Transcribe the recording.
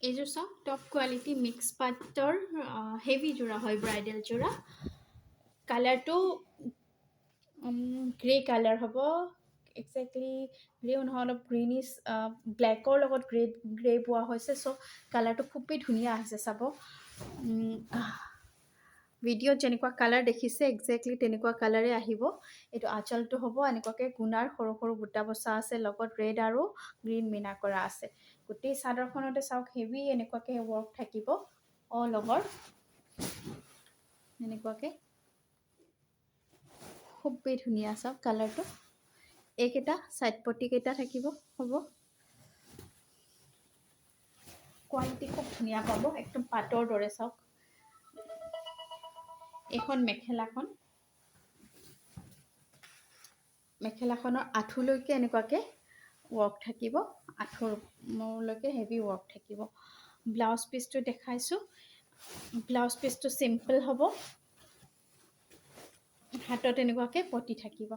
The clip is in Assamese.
এইযোৰ চাওক, টপ কোৱালিটি মিক্স পাটৰ হেভি যোৰা হয়, ব্ৰাইডেল যোৰা। কালাৰটো গ্ৰে কালাৰ হ'ব। একজেক্টলি গ্ৰেও নহয়, অলপ গ্ৰীনিছ, ব্লেকৰ লগত গ্ৰে গ্ৰে পোৱা হৈছে। চ' কালাৰটো খুবেই ধুনীয়া আহিছে। চাব, ভিডিঅ'ত যেনেকুৱা কালাৰ দেখিছে, একজেক্টলি তেনেকুৱা কালাৰে আহিব। এইটো আঁচলটো হ'ব, এনেকুৱাকৈ গুণাৰ সৰু সৰু বুটা বচা আছে, লগত ৰেড আৰু গ্ৰীণ মীনা কৰা আছে। গোটেই চাদৰখনতে চাওক, হেভি এনেকুৱাকৈ ৱৰ্ক থাকিব অল অভাৰ এনেকুৱাকৈ। খুবেই ধুনীয়া। চাওক কালাৰটো। এইকেইটা ছাইড পটিকেইটা থাকিব হ'ব। কোৱালিটি খুব ধুনীয়া পাব, একদম পাটৰ দৰে। চাওক, এইখন মেখেলাখন। মেখেলাখনৰ আঁঠুলৈকে এনেকুৱাকৈ ৱৰ্ক থাকিব, আঁঠুৰলৈকে হেভি ৱৰ্ক থাকিব। ব্লাউজ পিচটো দেখাইছোঁ। ব্লাউজ পিচটো চিম্পল হ'ব, হাতত এনেকুৱাকৈ পটি থাকিব।